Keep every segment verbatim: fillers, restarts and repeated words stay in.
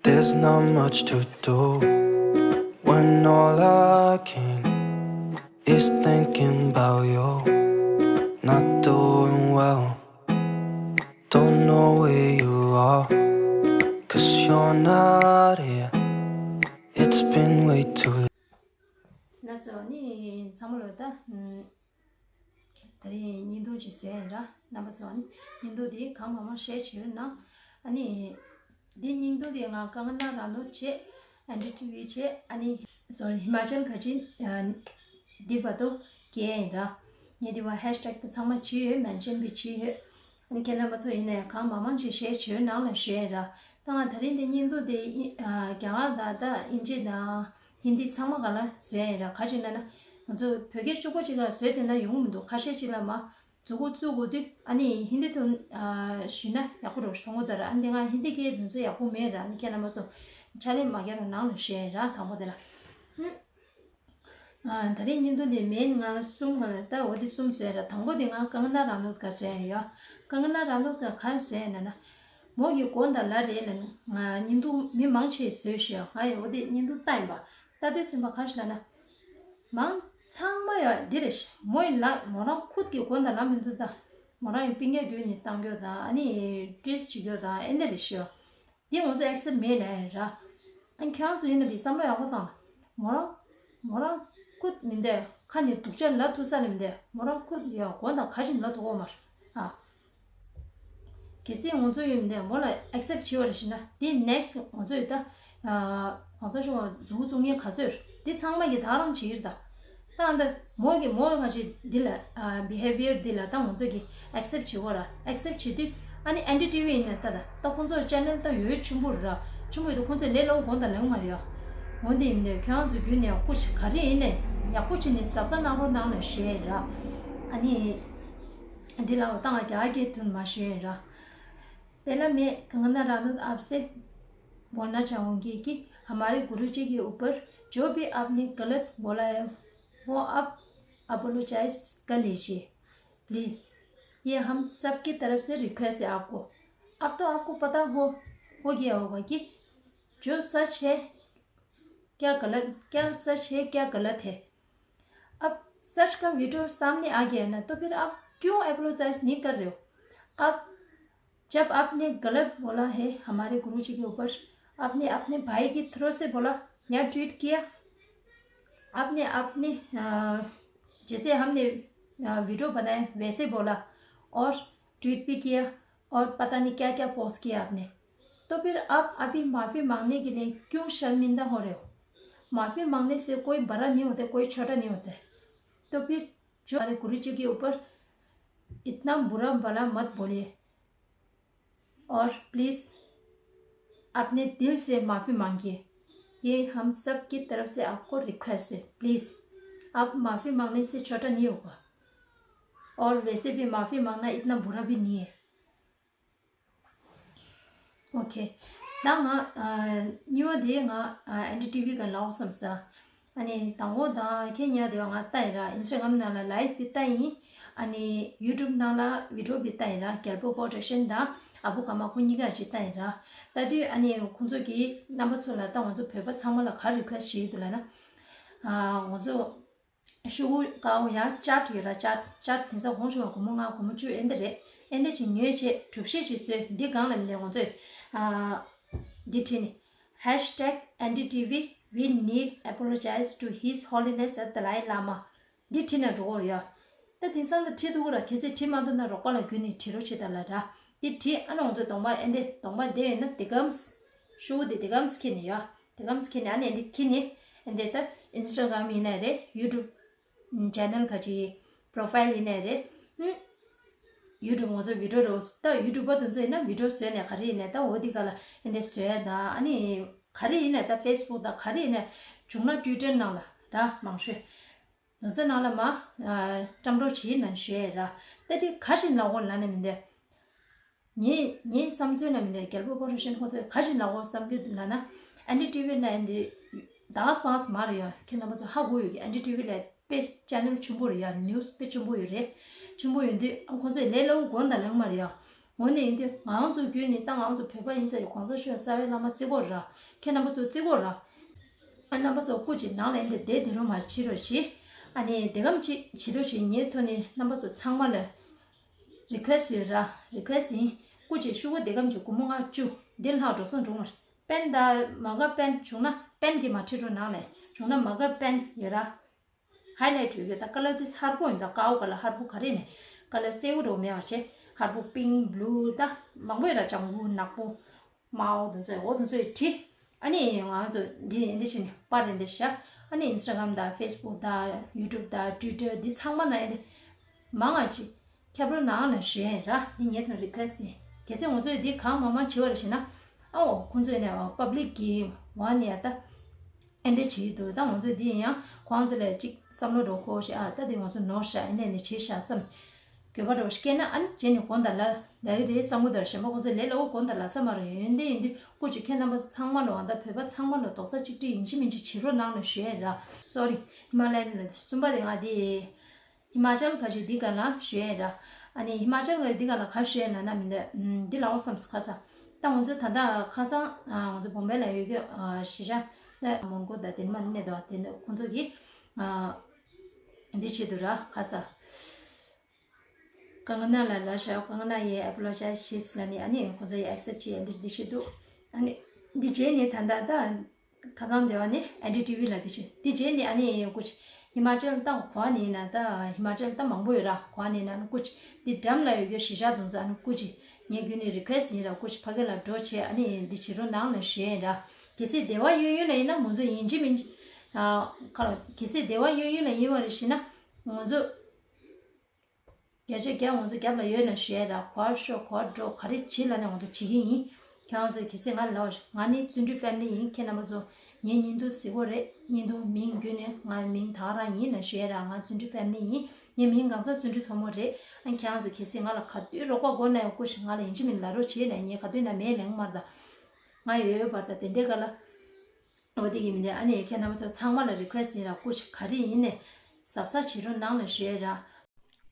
There's not much to do when all I can is thinking about you. Not doing well, don't know where you are, cause you're not here. It's been way too long. ན་ཚོ་ནི་ཚང་མ་ལོ་ད། ད་རིང་བརྙན་ཐུང་ཅིག་བཟོས་ཡིན་ར། རྣམ་པ་ཚོ་ནི་བརྙན་ཐུང་དེ་གང་མང་མང་ཤེར་བྱེད་རོགས་གནང་། ཨ་ནི། འདི་བརྙན་ཐུང་དེ་ང་ཀང་ན་ར་ནོ་བྱས། ཨན་ཌི་ཊི་ཝི་བྱས། ཨ་ནི། སོ་རི་ཧི་མ་ཅལ་ག་ཅི། འདི་བར་དུ་སྐྱེལ་ཡིན་ར། ངས་འདི་བ་ཧེཤ་ཊེག་དེ་ཚང་མ་བྱས་ཡོད། མེན་ཤན་བྱས་ཡོད། ཨ་ནི་ཁྱེད་རྣམ་པ་ཚོ་ཡིན་ནའི་གང་མང་མང་ཅིག་ཤེར་བྱེད་རོགས་གནང་ལ་ཞུ་ཡིན་ར། ད་ང་ད་རིང་འདི་བརྙན་ཐུང་དེ་ཨིན། རྒྱ་གར་དང་ད་ཨིན་ཇི་དང་ཧིན་དི་ཚང་མ་ག་ལ་བཟོས་ཡིན་ར། ག་ཅི་ལབ་ན། ང་ཚོ་བོད་སྐད་གཅིག་པོ་གཅིག་ལ་བཟོས་བསྡད་ན་ཡོང་མི་འདུག་ཁ་ཤས་གཅིག་ལ་མ། མཛུབ་གུ་བཙུགས་དགོས་དུས་ཨ་ནི་ཧིན་དི་དུ་ཨ་ཞུས་ན་ཡག་པོ་རེད་མཐོང་གི་འདུག་ར། ཨ་ནི་ང་ཧིན་དི་སྐད་དེ་ཚོ་ཡག་པོ་མེད་ར། ཨ་ནི་ཁྱེད་རྣམ་པ་ཚོ་ཕྱག་ལས་མ་རྒྱག་རོགས་གནང་ལ་ཞུ་ཡ་ཡིན་ར། དང་པོ་དེ་ལ། ཨ་ད་རིང་བརྙན་ཐུང་དེ་མེན་ང་གསུམ་ག་ལ་ད་འོ་དེ་གསུམ་བཟོས་ར། དང་པོ་དེ་ང་ཀང་ན་ར་ནོ་ག་བཟོས་ཡ་ཡོད། ཀང་ན་ར་ནོ་ག་ག་བཟོས་ཡ་ན་ན། མོ་གི་མགོ་ད་ལ་རེད་ལ་ནི་ང་བརྙན་ཐུང་མི་མང་ཆེ་བཟོས་ཤག་ང་ཡི་འོ་དེ་བརྙན་ཐུང་ལྟ་ཡིན་པ། ལྟ་དུས་ཟིན་པ་ག་ཞིག་ལབ་ན། མང་ཚང་མ་ཡང་འདི་རེད་ཤག་མོ་ཡི་ལ་མོ་རང་ཁུད་ཀྱི་མགོ་ད་ལ་མི་འདུག་ད། མོ་རང་ཡི་པིན་ཀེ་རྒྱུད་ནི་བཏང་རྒྱུ་དང་ཨ་ནི་ཊི་ཝི་ཊི་བྱེད་རྒྱུ་དང་ཨེ་འདི་རེད་ཤག་འདི་ང་ཚོ་ཨེག་སེབ་མེད་ལ་ཡིན་ར། ཨ་ནི་ཁྱེད་རང་ཚོ་ཡིན་ན་བི་བསམ་བློ་ཡག་པོ་བཏང་། མོ་རང་། མོ་རང་ཁུད་མི་འདས་ཁ་ནི་སྡུག་ཅག་ལ་ཐུག་ས་ལ་མི་འདས་མོ་རང་ཁུད་ཡ་མགོ་ད་ག་ཞིག་ལ་ཐུག་གོ་མར། ཨ། གལ་སྲིད་ང་ཚོ་ཡོད་མི་འདས་མོ་ལ་ཨེག་སེབ་བྱེད་པ་རེད་ཞེ་ན་དེ་ནེག་སི་ང་ཚོ་ཡོད་ད། ཨ། ང་ཚོ་ཤོག་མཛུབ་གུ་བཙུགས་མཁན་ག་ཚོད་རེད་དེ་ཚང་མ་གི་ད་རང་བྱེད་ཀྱི་རེད་ད། ད་ཨ་ད་མོ་གི་མོ་ང་ཅི་འདི་ལ་ཨ་བི་ཧེ་བི་ཡར་འདི་ལ་ད་ང་ཚོ་གི་ཨེག་སེབ་བྱེད་དགོས་ར། ཨེག་སེབ་བྱེད་དུས་ཨ་ནི་ཨན་ཌི་ཊི་ཝི་ཡིན་ན་ད་ད་ད་ཁོང་ཚོ་ཅེ་ནལ་ད་ཡོད་ཆེན་པོ་རེད་ར། ཆེན་པོ་ཡོད་དུས་ཁོང་ཚོས་ལས་སླ་པོ་དགོངས་དག་ལེན་མ་རེད་ཡ། འོན་ཏེ་ཡིན་ནའི་ཁྱེད་རང་ཚོ་བརྒྱུད་ནས་ཡག་པོ་ཞིག་ག་རེ་ཡིན་ནའི་ཡག་པོ་བྱས་ནས་གཟབ་གཟབ་གནང་རོགས་གནང་ལ་ཞུ་ཡས་ར། ཨ་ནི། འདི་ལ་ད་ང་རྒྱ་སྐད་དུ་མ་ཞུ་ཡས་ར། पहला मैं कंगना रनौत आपसे बोलना चाहूँगी कि हमारे गुरुजी के ऊपर जो भी आपने गलत बोला है, वो आप अपोलोजाइज कर लीजिए प्लीज़। ये हम सब की तरफ से रिक्वेस्ट है आपको। अब तो आपको पता हो हो गया होगा कि जो सच है क्या गलत, क्या सच है क्या गलत है। अब सच का वीडियो सामने आ गया है ना, तो फिर आप क्यों अपोलोजाइज नहीं कर रहे हो? अब जब आपने गलत बोला है हमारे गुरुजी के ऊपर, आपने अपने भाई के थ्रू से बोला या ट्वीट किया, आपने अपने अ, जैसे हमने अ, वीडियो बनाए वैसे बोला और ट्वीट भी किया और पता नहीं क्या क्या पोस्ट किया आपने। तो फिर आप अभी माफ़ी मांगने के लिए क्यों शर्मिंदा हो रहे हो? माफ़ी मांगने से कोई बड़ा नहीं होता, कोई छोटा नहीं होता है। तो फिर जो हमारे गुरु जी के ऊपर इतना बुरा भला मत बोलिए। और प्लीज़ अपने दिल से माफ़ी मांगिए। ये हम सब की तरफ से आपको रिक्वेस्ट है। प्लीज़ आप माफ़ी मांगने से छोटा नहीं होगा। और वैसे भी माफ़ी मांगना इतना बुरा भी नहीं है। OK। ད་ང་ཨ་གཉིས་པ་དེ་ང་ཨ་ཨན་ཌི་ཊི་ཝི་ག་ལའོ་བསམ་ས། ཨ་ནི་དང་པོ་དང་ཁྱེད་གཉིས་དེ་ང་ལྟ་ཡིན་ར། ཨིན་སི་ཊ་གྷ་རམ་ནང་ལ་ལའིབ་བི་ལྟ་ཡིན། ཨ་ནི་ཡུ་ཊུབ་ནང་ལ་བི་ཌི་ཡོ་བི་ལྟ་ཡིན་ར། རྒྱལ་པོ་པོ་རོ་ཌག་ཤན་དང་ཨ་བུ་ག་མ་ཁོ་གཉིས་ཀ་ཅིག་ལྟ་ཡིན་ར། ལྟ་དུས་ཨ་ནི་ཁོང་ཚོ་གིས་རྣམ་པ་ཚོ་ལ་ད་ང་ཚོ་བོད་པ་ཚང་མ་ལ་ག་རེ་རི་ཁུ་ཨེ་སི་ཊི་བྱེད་ཀྱི་འདུག་ལབ་ན། ཨ་ང་ཚོ་ཤོག་གུ་ཀའོ་ཡ་ཅཊ་ཡོད་ར། ཅཊ་ཅཊ་དེང་སང་ཧོང་ཤོག་ག་སྒོར་མོ་ལྔ་སྒོར་མོ་བཅུ་ཨེ་འདི་རེད། ཨེ་འདི་ཅིག་ཉོས་བྱས་གྲུབ་བཤད་ཅིག་བཟོས། འདི་སྒང་ལ་མི་འདུག་ང་ཚོས་ཨ་འདི་བྲིས་ནས། ཧེཤ་ཊེག་ཨན་ཌི་ཊི་ཝི། We need apologize to His Holiness the Dalai Lama. འདི་བྲིས་ན་འགྲོ་གི་རེད་ཡ། ད་དེང་སང་ལ་བྲིས་འདུག་ར། གལ་སྲིད་བྲིས་མ་འདུག་ན་རོགས་པ་ལ་བརྒྱུད་ནས་བྲིས་རོགས་བྱེད་དང་ལབ་ར། འདི་བྲིས་ཨ་ནི་ང་ཚོ་གདོང་པ་ཨེ་འདི་གདོང་པ་བསྡད་ཡོད་ན་དེ་གམ་ཤོག་གུ་དེ་དེ་གམ་ཁྱེར་ནས་ཡ། དེ་གམ་ཁྱེར་ནས་ཨ་ནི་ཨེ་འདི་ཁྱེར་ནས་ཨེ་འདི་ད་ཨིན་སི་ཊ་གྷ་རམ་ཡིན་ན་རེད། ཡུ་ཊུབ་ཅེ་ནལ་ག་ཅིག་པོ་རོ་ཕའིལ་ཡིན་ནའི་རེད། ཧུམ། ཡུ་ཊུབ་ང་ཚོ་བི་ཌི་ཡོ་རོ་ད་ཡུ་ཊུབ་པ་དེ་ཚོ་ཡིན་ན་བི་ཌི་ཡོ་བཟོས་ནས་ག་རེ་ཡིན་ནའི་ད་འོ་འདི་ག་ལ་ཨེ་འདི་བཟོས་ཡ་ད་ཨ་ནི་ག་རེ་ཡིན་ནའི་ད་ཕེ་སི་བུག་ད་ག་རེ་ཡིན་ནའི་བྱུང་ན་ཊུའི་ཊར་ནང་ལ་ད་མང་ཤོས། ང་ཚོ་ནང་ལ་མ་ཨ་བཀྲམ་རོགས་བྱེད་ནང་ཞུ་ཡས་ར། ད་འདི་ག་ཞིག་ལབ་དགོས་ལབ་ན་མི་འདི། ངའི་ངའི་བསམ་ཚུལ་ལ་མི་འདི་རྒྱལ་པོ་ཕོ་རོ་ཤན་ཁོང་ཚོས་ག་ཞིག་ལབ་དགོས་བསམ་རྒྱུ་ལབ་ན། ཨན་ཌི་ཊི་ཝི་ལ་ཨེ་འདི་དྭགས་པངས་མ་རེད་ཡ། ཁྱེད་རྣམ་པ་ཚོ་ཧ་གོ་ཡོད་ཀྱི། ཨན་ཌི་ཊི་ཝི་ལ་དཔེ་ཅེ་ནལ་ཆེན་པོ་རེད་ཡ། ནིའུ་སི་དཔེ་ཆེན་པོ་ཡོད་རེད། ཆེན་པོ་ཡོད་དུས་ཨ་ཁོང་ཚོས་ལས་སླ་པོ་དགོངས་དག་ལེན་མ་རེད་ཡ། འོ་ནས་ཡིན་དུས་ང་རང་ཚོ་བརྒྱུད་ནས་ད་ང་རང་ཚོ་བོད་པ་ཡིན་ཟེར་གོང་ས་མཆོག་རྩ་བའི་བླ་མ་བརྩི་དགོས་ར། ཁྱེད་རྣམ་པ་ཚོ་བརྩི་དགོས་ར། ཨ་རྣམ་པ་ཚོ་སྐུ་མཁྱེན་ནང་ལ་ཡིན་དུས་བསྡད་བསྡད་རོགས་མ་བྱེད་རོགས་བྱེད། ཨ་ནི་དེ་གམ་ཅིག་བྱེད་རོགས་བྱེད། ངའི་ཐོག་ནས་རྣམ་པ་ཚོ་ཚང་མ་ལ་རི་ཁུ་ཨེ་སི་ཡོད་ར། རི་ཁུ་ཨེ་སི་ཡིན། སྐུ་མཁྱེན་ཤོག་བུ་དེ་གམ་ཅིག་སྒོར་མོ་ལྔ་བཅུ་འདི་ལྷག་འགྲོ་སོང་འགྲོ་མ་རེད། པེན་ད་མ་ག་པེན་བྱུང་ན་པེན་གྱིས་མ་ཁྲིད་རོགས་གནང་ལས། བྱུང་ན་མ་ག་པེན་ཡོད་ར། ཧའི་ལའིཊ་ཡོད་གི། ད་ཀ་ལར་དེ་ཧར་པོ་ཡིན། ད་ཀའོ་ཀ་ལར་ཧར་པོ་ག་རེ་ནས་ཀ་ལར་སེར་པོ་འདྲ་བོ་མེད་པ་བྱས། ཧར་པོ་པིང་བླུ་ད་མང་པོ་ཡོད་ར། ལྗང་གུ་ནག་པོ་དམར་པོ་དེ་ཚོ་འོ་དེ་ཚོ་ཡི་བྲིས། ཨ་ནི་ང་ཚོ་འདི་འདི་བྱས་ནས་པར་རེ་འདི་བཞག་ཨ་ནི་ཨིན་སི་ཊ་གྷ་རམ་དང་ཕེ་སི་བུག་དང་ཡུ་ཊུབ་དང་ཊུའི་ཊར་འདི་ཚང་མ་ན་ཡ་འདི་མང་ང་ཅིག་ཁྱབ་རོགས་གནང་ལ་ཞུ་ཡ་ཡིན་ར། འདི་ངའི་ཐོག་རི་ཁུ་ཨེ་སི་ཡིན། གལ་སྲིད་ང་ཚོས་འདི་གང་མང་མང་བྱེད་པ་རེད་ཞེ་ན། ཨ་འོ་ཁོང་ཚོས་ནས་པབ་ལིག་གི་ཝ་ནི་ཡ་ད། ཨེ་འདྲ་བྱེད་ཀྱི་འདུག་ད་ང་ཚོས་འདི་ཡིན་ཡང་ཁོང་ཚོ་ལ་ཅིག་བསམ་བློ་འགྲོ་གོ་ཞེས། ཨ་ད་འདི་ང་ཚོ་ནོར་ཤག་ཨེ་འདྲ་ནི་བྱེད་ཤག་བསམ། འགྱོད་པ་འགྲོ་ཤི་སྐྱེས་ན་ཨ་ནི་རྗེས་ནས་དགོངས་དག་ལ་ལ་ཡི་རེད་བསམ་གི་འདུག་གཞན་པ་ཁོང་ཚོ་ལས་སླ་བོ་དགོངས་དག་ལ་བསམ་མ་རེད། ཡོན་ཏན་ཡིན་དུས་སྐུ་མཁྱེན་ཁྱེད་རྣམ་པ་ཚོ་ཚང་མ་ལ་ཨ་ད་བོད་པ་ཚང་མ་ལ་རྡོག་རྩ་གཅིག་སྒྲིལ་ཡིན་གཅིག་མིན་གཅིག་བྱེད་རོགས་གནང་ལ་ཞུ་ཡ་ཡིན་ར། སོ་རི། ཧི་མ་ལ་ཡ་ལ་གསུམ་པ་དེ་ང་དེ། ཧི་མ་ཅལ་ག་ཞུ་འདི་ག་ལ་ཞུ་ཡ་ཡིན་ར། ཨ་ནི་ཧི་མ་ཅལ་ག་འདི་ག་ལ་ག་ཞུ་ཡ་ན་ན་མི་འདོད། ཨམ། འདི་ལ་འོ་བསམ་སོང་ཁ་སང་། ད་ང་ཚོ་ད་ལྟ་ཁ་སང་ཨ་ང་ཚོ་བོམ་བེ་ལ་ཡོད་རྒྱུ་ཨ་གཞིས་ཆགས་ད་མོན་གྷོ་ད་དེ་ནི་མ་ནི་གནས་འདུག་དེ་ནི་ཁོང་ཚོ་གིས་ཨ་འདི་བྱེད་དུ་ར་ཁ་སང་། ཀང་ཀ་ན་ལ་ལ་ཞའོ་ཀང་ཀ་ན་ཡེ་ཨེ་པོ་ལོ་ཇའི་ཟི་ལ་ནི་ཨ་ནི་ཁོང་ཚོ་ཡེ་ཨེག་སེབ་བྱེད་ཡ་འདི་འདི་བྱེད་འདུག་ཨ་ནི་འདི་བྱས་ནི་ད་ལྟ་ད། ཁ་སང་དེ་བ་ནི་ཨེན་ཌི་ཊི་ཝི་ལ་དེ་བྱས། དེ་རྗེས་ནི་ཨ་ནི་ཡང་སྐུ་མཁྱེན་ཧི་མ་ཅལ་ད་གོ་ནི་ན་ད་ཧི་མ་ཅལ་ད་མང་པོ་ཡོད་ར། གོ་ནི་ན་ནི་སྐུ་མཁྱེན་དེ་འགྲམ་ལ་ཡོད་རྒྱུ་གཞིས་ཆགས་དེ་ཚོ་ཨ་ནི་སྐུ་མཁྱེན་ངའི་བརྒྱུད་ནས་རི་ཁུ་ཨེ་སི་ཡིན་ར། སྐུ་མཁྱེན་ཕ་གི་ལ་འགྲོ་བྱས་ཨ་ནི་འདི་བྱེད་རོགས་གནང་ལ་ཞུ་ཡ་ཡིན་ར། གལ་སྲིད་སྡེ་བ་གཡས་གཡོན་ལ་ཡིན་ན་ང་ཚོ་ཡིན་གཅིག་མིན་གཅིག་ཨ་ཁ་ལ་གལ་སྲིད་སྡེ་བ་གཡས་གཡོན་ལ་ཡིན་པ་རེད་ཞེ་ན་ང་ཚོ། བརྒྱ་ཆ་བརྒྱ་ང་ཚོ་རྒྱབ་ལ་ཡོད་ན་ཞུ་ཡ་ར། གོ་བ་ཤོད་གོ་བ་འགྲོ་ག་རེ་བྱེད་ལབ་ན་ང་ཚོ་བྱེད་ཀྱི་ཡིན། ཁྱེད་རང་ཚོ་གལ་སྲིད་ང་ལ་ལབ་ང་ནི་བརྩོན་འགྲུས་ཕེ་མི་ལི་ཡིན། ཁྱེད་རྣམ་པ་ཚོ་ངའི་བརྙན་ཐུང་གཟིགས་གོ་རེད། བརྙན་ཐུང་མིང་བརྒྱུད་ནས་ང་མིང་ད་ག་རང་ཡིན་ན་ཞུ་ཡ་ར། ང་བརྩོན་འགྲུས་ཕེ་མི་ལི་ཡིན། ངའི་མིང་གང་ཟག་བརྩོན་འགྲུས་མཚོ་མོ་རེད། ཨ་ཁྱེད་རང་ཚོ་གལ་སྲིད་ང་ལ་ག་དུས་རོགས་པ་དགོས་ན་ཡང་སྐུ་མཁྱེན་ང་ལ་ཡིན་གཅིག་མིན་ལབ་རོགས་བྱེད་ལ། ངས་ག་དུས་ན་མེད་ལན་མར་ད་ང་ཡོད་ཡོད་བར་ད་དེ་འདྲའི་ག་ལ། འོ་དེ་གི་མི་འདི་ཨ་ནི་ཁྱེད་རྣམ་པ་ཚོ་ཚང་མ་ལ་རི་ཁུ་ཨེ་སི་ཡིན་ར། སྐུ་མཁྱེན་ག་རེ་ཡིན་ནས་གཟབ་གཟབ་བྱེད་རོགས་གནང་ལ་ཞུ་ཡ་ར།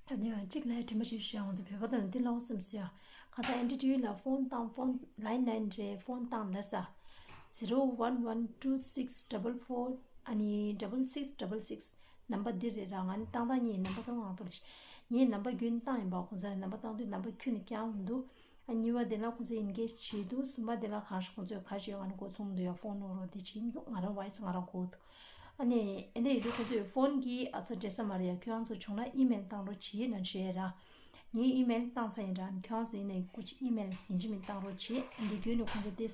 ཨ་ནི་ཡང་གཅིག་ལ་དྲི་མ་ཞིག་ཞུ་ཡ། ང་ཚོ་བོད་པ་དང་འདི་ལ་འོ་སེམས་སུ་ཡ། ཁ་སང་ཨེན་ཌི་ཊི་ཝི་ལ་ཕོན་བཏང་། ཕོན་ལའིན་ལའིན་རེད། ཕོན་བཏང་ལ་ས། zero one one two six double four ཨ་ནི་double six double six ནམ་པ་འདི་རེད་ར། ང་ནི་བཏང་བཏང་ཉིད་ནམ་པ་ཚང་མ་ང་ཐོག་ལ་ཤི། ངས་ནམ་པ་རྒྱུན་བཏང་ཡིན་པ། ཁོང་ཚོ་ལ་ནམ་པ་བཏང་དུས་ནམ་པ་ཁྱོན་ནས་ཀྱང་མི་འདུག་ཨ་གཉིས་པ་དེ་ལ་ཁོང་ཚོས་ཨེན་གེ་ཇི་བྱེད་འདུག་གསུམ་པ་དེ་ལ་གང་ཤེས་ཁོང་ཚོས་ག་ཞུ་ང་ནི་འགོ་ཚུགས་འདུག་ཡ། ཕོན་ནོར་རོ་དེ་བྱེད་མི་འདུག་ང་རང་ཝོ་ཡི་སི་ང་རང་གོ་འདུག་ཨ་ནི་ཨེ་འདྲ་ཡིན་དུས་ཁོང་ཚོས་ཕོན་གྱིས་ཨ་ཚ་འདྲེ་ས་མ་རེད་ཡ། ཁྱོད་རང་ཚོ་བྱུང་ན་ཨི་མེལ་བཏང་རོགས་བྱེད་ན་བྱས་ར། ངས་ཨི་མེལ་བཏང་ཚར་ཡིན་ར། ཁྱོད་རང་ཚོ་ཡིན་ནའི་སྐུ་མཁྱེན་ཨི་མེལ་ཡིན་གཅིག་མིན་བཏང་རོགས་བྱེད། ཨ་འདི་བརྒྱུད་ནས་ཁོང་ཚོ་དེ་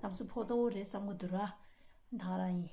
ནབ་ཚོ་ཕོ་ཏོ་རེད་བསམ་གི་འདུག་ར། ད་ག་རང་ཡིན།